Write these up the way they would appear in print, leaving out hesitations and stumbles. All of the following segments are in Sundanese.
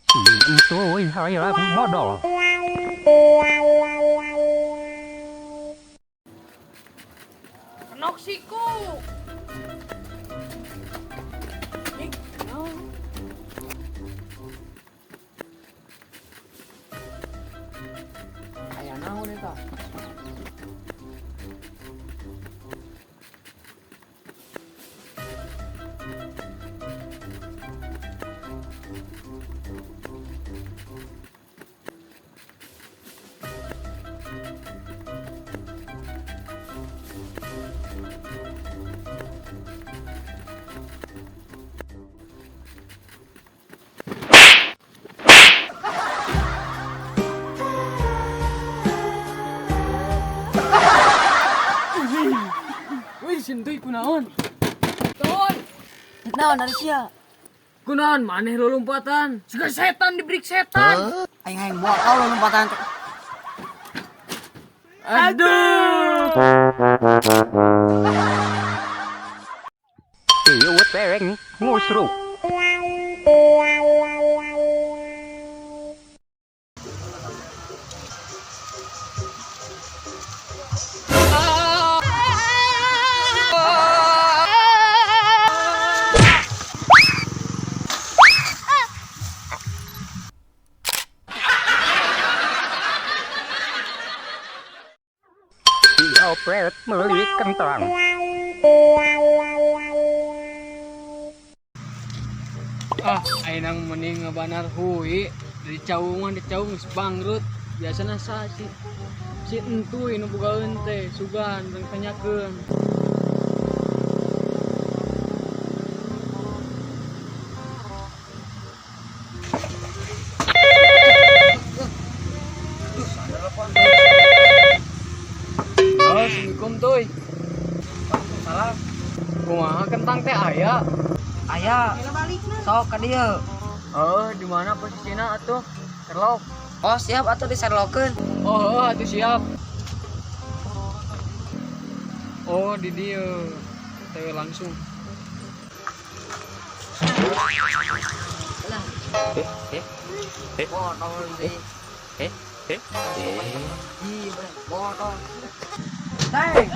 Itu saya modal. Kenok siku. Ih, naon? Aya naon eta? Wih, sintuy kunaon? Ton, Naon ari sia? kunaon maneh lulumpatan? Siga setan dibrik setan. Aing hayang botol lompatan teh. Aduh. Iya, tereng ngusruk. Diopret meuli kentang. Ah, aing mending ngabanar hui dari caungan di caung geus bangkrut. Biasana sa si si entuy nu bogaeun teh sugan reng tanyakeun. Halo, Assalamualaikum tuy. Waalaikumsalam. Kumaha kentang teh aya? Aya. Sok ka dieu. Oh, di mana posisinya atuh? Sherlock. Oh, siap atuh diserlokeun. Oh, oh, atuh siap. Oh, di dieu. Teh langsung. Lah, Eh, eh, eh, botol deui. eh, eh, eh. Ih, bener, botol. Teng.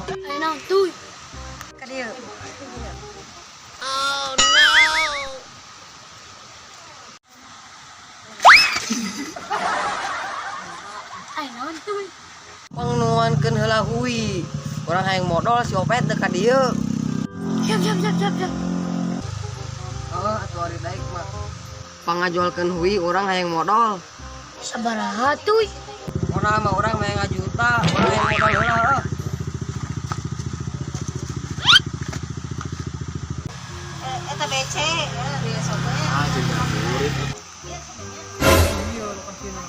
Ayo naon tuy? Ka dieu. Ayo naon tuy? Pangnuankeun heula hui. Urang hayang modal si Opet teu ka dieu. Siap siap siap siap siap. Heeh, atuh ari daek mah. Pangajualkeun hui urang hayang modal. Sabaraha tuy? Urang mah urang hayang ngajuta, urang hayang modal heula heuh. Eta BC ya biasa teh. Ah, Iya, lokasina.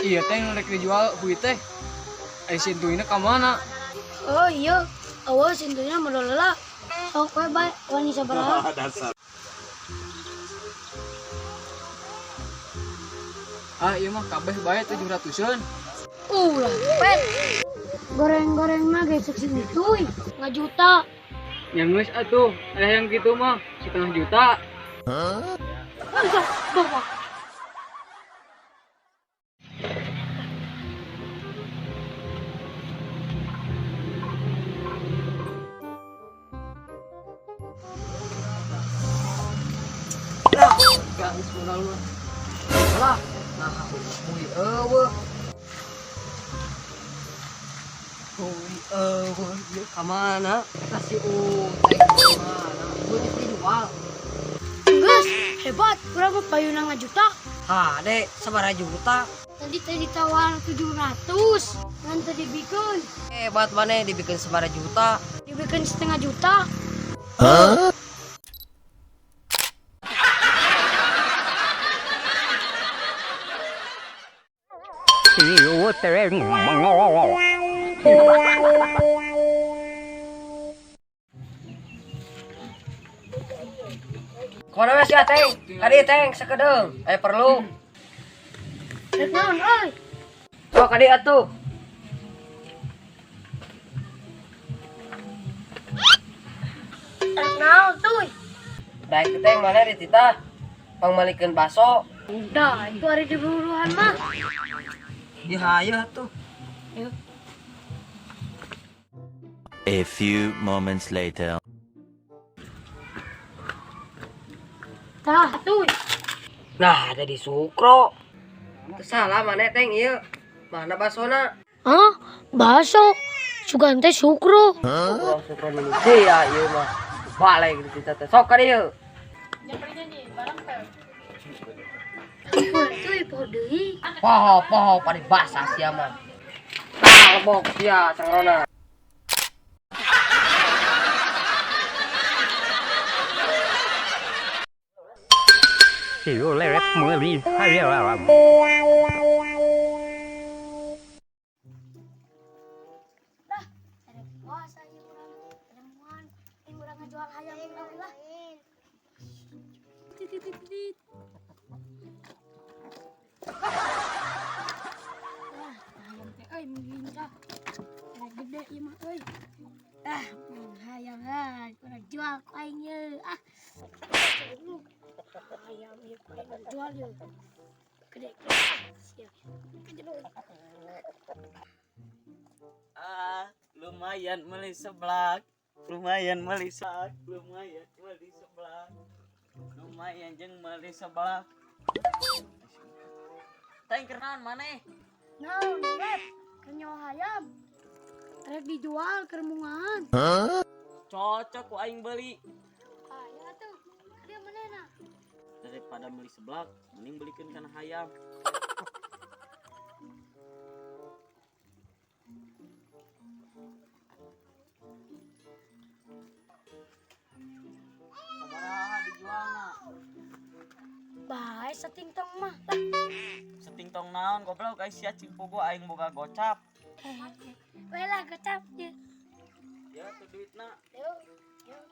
Iya teh nu rek dijual hui teh. Ai si entuyna ka mana? Oh iya, awas intuyna modal heula. Sok we bae wani sabaraha. Ah, iya mah kabeh bae 700-eun. Ulah, pet. Goreng-goreng mah gesek si tuy. Ngajuta. Ya geus atuh, ada yang gitu mah setengah juta. Enggak, bapak. Geus modal mah. Lah, nah hui eueuh. Hui eueuh ieu ka mana? Lah si Utek ka mana? Hui geus dijual. Geus, hebat. Urang mah payuna ngajuta. Ha, dek, sabaraha juta? Tadi tadi tawar 700. Ngan tadi bikin. Hebat maneh dibikin sabaraha juta. Dibikin setengah juta. Iya, tereng mengol. Kemana we sia teng? Kadi teng sakedeung. Aya perlu. Rek naon euy? Sok kadi atuh. Naon tuh? Daek teh mana di titah? Pangmalikeun baso. Udah, itu hari diburuan mah. Ya hayu atuh. Yuk. A few moments later. Tah, tuh. Nah, jadi sukro. Teu salah maneh teng ieu. Mana basona? Hah? Baso? Sugan teh sukro. Sukro sukro manusia ieu mah. Balik di titah teh. Sok ka dieu. Ampun, tuh poho deui. Poho poho pada basah sia mah. Tah lebok sia sangrona. Siu leret meuli hayam. Dah, ada puasa ieu urang. Penemuan, ini urang ngajual hayam urang lah. Tit tit tit tit. Ah, hayam teh euy mungkin tah. Ada gede ieu mah euy. Ah, hayam ah, urang jual ku aing ye. Ah. Hayam ieu ku aing jual ye. Gede. Siap. Gede. Ah, lumayan beli seblak. Lumayan beli seblak. Lumayan beli seblak. Lumayan jeung beli seblak. Teh keur naon maneh? Naon, Beb? Keur nyawa hayam. Rek dijual keur mungahan. Cocok ku aing beli. Aya tuh. Dia manehna? Daripada beli seblak, mending belikeun kana hayam. Sabaraha dijualna? Bae satingtong mah. Lah, Setingtong naon goblok ai sia cing pugu aing boga gocap. We lah gocap ye. Ya tuh duitna. Yuk, yuk.